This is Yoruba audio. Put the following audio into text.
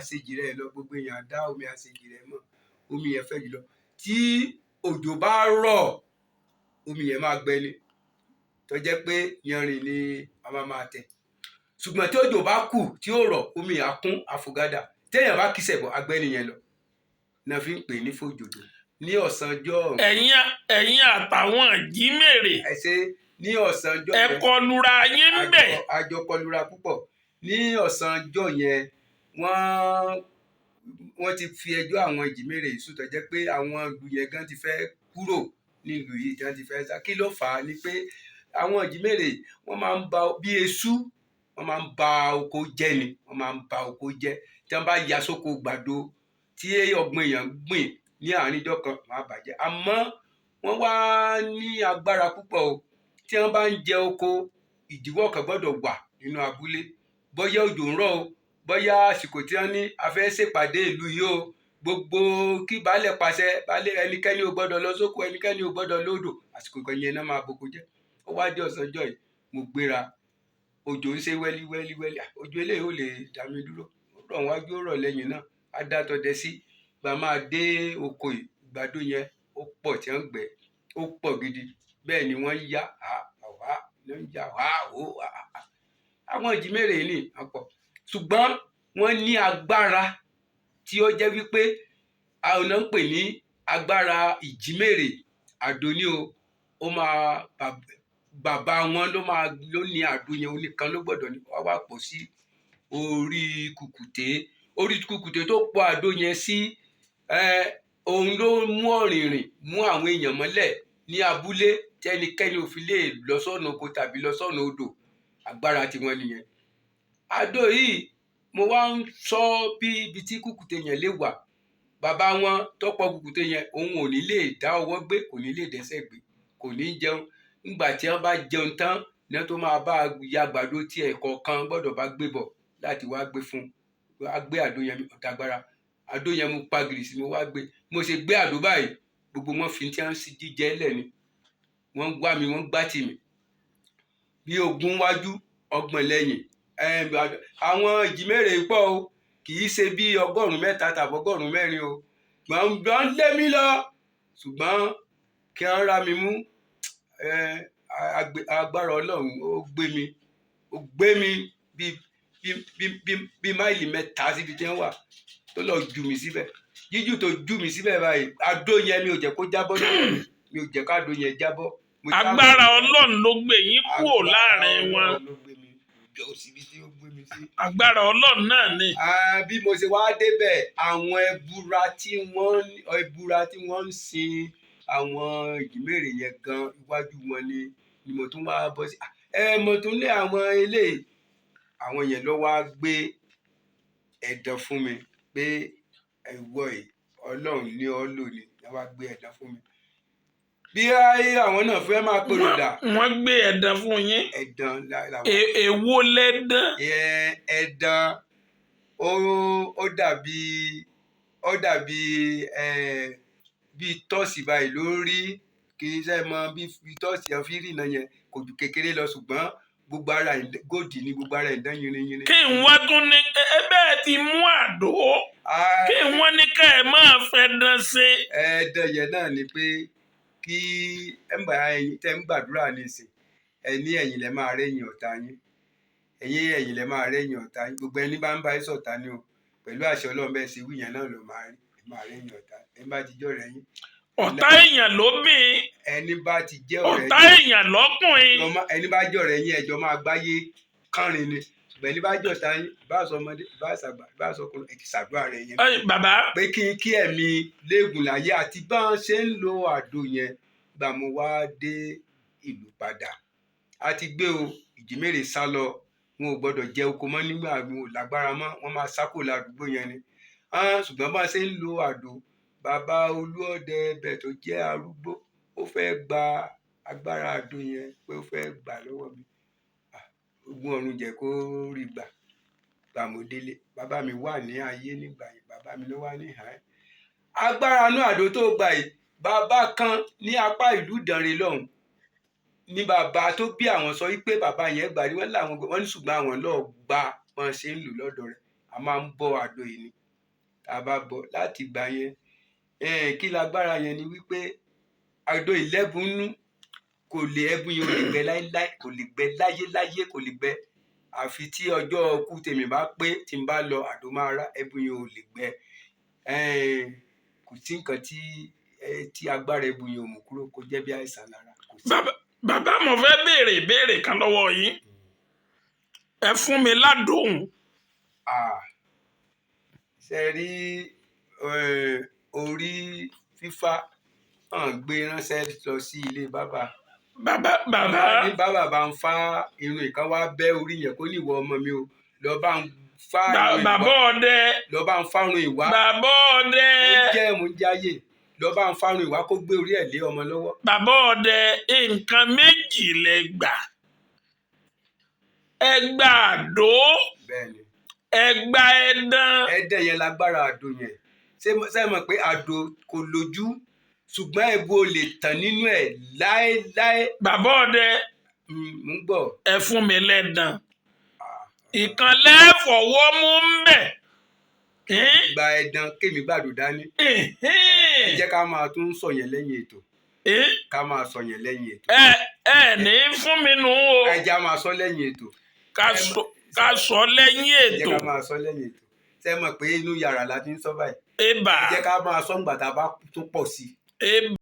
Àṣejìrẹ́ lọ. Gbogbo èèyàn dá omi Àṣejìrẹ́ mọ̀. Omi yẹn fẹ̀ jùlọ. Tí òjò bá rọ̀, omi yẹn máa gbẹ ni, tó jẹ́ pé yanrìn ni a máa máa tẹ̀. Ṣùgbọ́n tí òjò bá kù tí ó rọ̀, omi yẹn á kún àfògádà. Téèyàn bá kísẹ̀ bọ̀, agbẹ́ni yẹn lọ náà fi ń pè ní fòjòdò ní ọ̀sánjọ́ ọ̀hún. Ẹ̀yin àtàwọn ìjímèrè, Ẹ ṣe. Ní ọ̀sánjọ́ ẹ yẹn, kọlura yín ń bẹ̀. Àjọkọlura púpọ̀ ní ọ̀sánjọ́ yẹn. Wọ́n ti fi ẹjọ́ àwọn ìjímèrè yìí sùn, tó jẹ́ pé àwọn ìlú yẹn gan ti fẹ́ kúrò nílùú yìí, tí wọ́n ti fẹ́ sá. Kí ló fà á ni pé àwọn ìjímèrè, wọ́n máa ń ba bí eṣú, wọ́n máa ń ba oko jẹ́ ni. Wọ́n máa ń ba oko jẹ́. Tí wọ́n bá ya sóko gbàdo tí ọgbọ́n èèyàn gbìn ní àárín ijọ́ kan, wọ́n á bàjẹ́. Àmọ́ wọ́n wá ní agbára púpọ̀ o. Tí wọ́n bá ń jẹ oko, ìdíwọ́ kan gbọ́dọ̀ wà nínú abúlé, bóyá òjò ń rọ̀ o, bóyá àsìkò tí wọ́n ní a fẹ́ ṣèpàdé ìlú yìí o, gbogbo kí baálẹ̀ pàṣẹ, baálẹ̀, ẹnikẹ́ni ò gbọ́dọ̀ lọ sóko, ẹnikẹ́ni ò gbọ́dọ̀ lódò, àsìkò kan yẹn náà máa boko jẹ́. Ó wá dé ọ̀sánjọ́ yìí, mo gbéra, òjò ń ṣe wẹ́lí wẹ́lí wẹ́lí. Òjò eléyìí ò lè dá mi dúró. Ó rọ̀ wájú, ó rọ̀ lẹ́yìn náà, á dá tọdẹ sí. Gba máa dé oko yìí, ìgbàdo yẹn ó pọ̀ tí wọ́n gbẹ, ó pọ̀ gidi. Bẹ́ẹ̀ ni wọ́n yá wá ló ń yá wá ó wá. Àwọn ìjímèrè ní àpọ̀, ṣùgbọ́n wọ́n ní agbára tí ó jẹ́ wípé àwọn náà ń pè ní agbára ìjímèrè àdó ní o. Ó máa bàbá wọn ló máa ló ní àdó yẹn, oníkan ló gbọ́dọ̀ ní. Wá wá pọ̀ sí orí kùkùté, orí kùkùté tó pọ̀ àdó yẹn sí. Òun ló mú ọ̀rìnrìn mú àwọn èèyàn mọ́lẹ̀ ní abúlé, tẹ́nikẹ́ni ò fi lè lọ sọ́nà oko tàbí lọ sọ́nà odò. Agbára tiwọn nìyẹn. Àdó yìí, mo wá ń sọ bí ibi tí kùkùté yẹn lè wà. Bàbá wọn tọpọ kùkùté yẹn, òun ò ní lè dá ọwọ́ gbé, kò ní lè dẹ́sẹ̀ gbé, kò ní jẹun. Ńgbà tí wọ́n bá jẹun tán ní wọ́n tó máa bá ya àgbàdo tí ẹ̀kọ́ kan gbọ́dọ̀ bá gbé bọ̀ láti wá gbé fún un. Wá gbé àdó yẹn, ọ̀dàgbára àdó yẹn, mo pa gìrì sí, mo wá gbé. Mo ṣe gbé àdó báyìí, gbogbo wọn fi tí wọ́n sì jíjẹ lẹ̀ ni. Wọ́n gbá mi, wọ́n gbá tì mí bí 20 wájú, 30 lẹ́yìn. Àwọn ìjímèrè pọ̀ o, kì í ṣe bí 300 tàbí 400 o. Gbọ̀ngbọ̀n lé mi lọ, ṣùgbọ́n kí wọ́n rá mi mú, agbára Ọlọ́run ó gbé mi, ó gbé mi bí máìlì 3 síbi tí wọ́n wà, tó lọ jù mí síbẹ̀. Jíjù tó jù mí síbẹ̀ báyìí, àdó yẹn, mi ò jẹ́ kó jábọ́ lọ́wọ́ mi, mi ò jẹ́ káàdó yẹn jábọ́. Agbára Ọlọ́run ló gbé yín kúrò láàrin wọn. Ọlọ́run ló gbé mi jọ síbi tí ó gbé mi sí. Agbára Ọlọ́run náà ni. Bí mo ṣe wá débẹ̀, àwọn ẹbúra tí wọ́n ń sin àwọn ìjímèrè yẹn gan, iwájú wọn ni mo tún wá bọ́ sí. Ẹ mo tún lé àwọn eléyìí, àwọn yẹn ló wá gbé ẹ̀dán fún mi pé ìwọ yìí, Ọlọ́run ní ọ lò ní. Wọ́n wá gbé ẹ̀dán fún mi bí àwọn náà fẹ́ máa pèrò dà. Wọ́n gbé ẹ̀dán fún yín. Ẹ̀dán làwọn. Èwo lẹ́dán? Ẹ̀dán ó dàbí bí tọ́ọ̀sì báyìí lórí. Kì í ṣe mọ bí tọ́ọ̀sì ẹ̀ fi rìnà yẹn, kò ju kékeré lọ, ṣùgbọ́n gbogbo ara góòdì ni, gbogbo ara ẹ̀ dán yinrin yinrin. Kí n wá tún ní ẹ bẹ́ẹ̀ ti mú àdó, kí wọ́n ní ká ẹ máa fẹ́ dán ṣe? Ẹ̀ẹ́dán yẹn náà ni pé kí ẹ ń bá ẹ̀yin tẹ́ ń gbàdúrà nísìn, ẹ ní ẹ̀yin lẹ máa rẹ́yìn ọ̀tá yín, ẹ̀yin ẹ̀yin lẹ máa rẹ́yìn ọ̀tá yín. Gbogbo ẹni bá ń bá yín ṣọ̀tá ni o. Pẹ̀lú àṣẹ Ọlọ́run, bẹ́ẹ̀ ṣe wí yẹn náà ló máa rí. Ẹ máa rẹ́yìn ọ̀tá ẹni bá ti jọ́ rẹ̀ yín. Ọ̀tá èèyàn lóbìn. Ẹni bá ti jẹ́ ọ̀rẹ́ Ọ̀tá èèyàn lọ́kùnrin. Ẹni bá jẹ́ ọ̀rẹ́ yín, ẹjọ́ máa gbáyé kánrin ni. Ṣùgbọ́n ẹni bá jẹ́ ọ̀tá yín, bá sọ ọmọdé, bá ṣàgbà, bá sọkùnrin, ẹ ti ṣàdúrà rẹ̀ yẹn. Bàbá. Pé kí ẹ̀mí léegun láyé àti bá wọn ṣe ń lo àdó yẹn. Gbà mo wá dé ìlú padà, a ti gbé o, ìjímèrè sá lọ. Wọn ò gbọdọ̀ jẹ oko mọ́ nígbà wọn ò lágbára mọ́, wọ́n máa sá kúrò ládùúgbò yẹn ni. Ṣùgbọ́n bá a ṣe ń lo àdó, bàbá olúọdẹ ẹbẹ̀ tó jẹ́ arúgbó, ó fẹ́ gba agbára àdó yẹn, pé ó fẹ́ gbà lọ́wọ́ mi. Ogun ọ̀run jẹ́ kó rí gbà. Gbà mo délé, bàbá mi wà ní ayé nígbà yẹn. Bàbá mi ló wà ní ìhàn agbára inú àdó tó gbà yìí. Bàbá kan ní apá ìlú Ìdànrè lọ́hùn ní bàbá tó bí àwọn sọ wípé bàbá yẹn gbà ní wọ́n làwọn wọ́n ní, ṣùgbọ́n àwọn lọ́ọ́ gba wọn ṣe ń lò lọ́dọ̀ rẹ̀. A máa ń bọ àdó yìí ni. Tá a bá bọ láti ìgbà yẹn, kí lágbára yẹn ni wípé àdó ìlẹ́bùnú kò lè, ẹbùn yẹn ò lè gbẹ láéláé, kò lè gbẹ láyéláyé, kò lè gbẹ. Àfi tí ọjọ́ ikú tèmi bá pé, tí n bá lọ, àdó máa rá, ẹbùn yẹn ò lè gbẹ. Kò sí nǹkan tí agbára ẹbùn yẹn ò mú kúrò, kó jẹ́ bí àìsàn lára. Kò sí. Bàbá, mo fẹ́ béèrè ìbéèrè kan lọ́wọ́ yín. Ẹ fún mi ládùn. Ah, ṣe rí orí fífá hàn gbé ránṣẹ́ lọ sí ilé bàbá. Bàbá, bàbá. Ní bàbá bá ń fá irun ìkan wá bẹ́ orí yẹn, kó ní ìwọ ọmọ mi o, lọ bá ń fá irun Bàbá ìwá. ọdẹ. Lọ bá ń fárun ìwá. Bàbá ọdẹ. Mo ń jẹ́ ayé, lọ bá ń fárun ìwá, kó gbé orí ẹ̀ lé ọmọ lọ́wọ́. Bàbá ọdẹ, nǹkan méjì lẹ gbà. Ẹ gba àdó. Bẹ́ẹ̀ ni. Ẹ gba ẹdán. Ẹdẹ yẹn lágbára àdó yẹn. Ṣé mọ̀ pé àdó kò lójú, ṣùgbọ́n ẹbu ò lè tàn nínú ẹ̀ láéláé. Bàbá ọdẹ. Mo ń gbọ́. Ẹ fún mi lẹ́dàn. Ìkan lẹ́fọ̀wọ́ mú ń bẹ̀. Gba ẹdán, kémi gbàdó dání. Ẹ jẹ́ ká máa tún sọ yẹn lẹ́yìn ètò. Ká máa sọ yẹn lẹ́yìn ètò. Ẹ ẹ ní fún mi nù o. Ẹ jẹ́ á máa sọ lẹ́yìn ètò. Ká sọ lẹ́yìn Ẹ jẹ́ ètò. ká máa sọ lẹ́yìn ètò. Ṣé mọ̀ pé inú yàrá la ti ń sọ báyìí? Ibà. Ẹ jẹ́ ká máa sọ ńgbà tá a bá tún pọ̀ sí i. Ibà.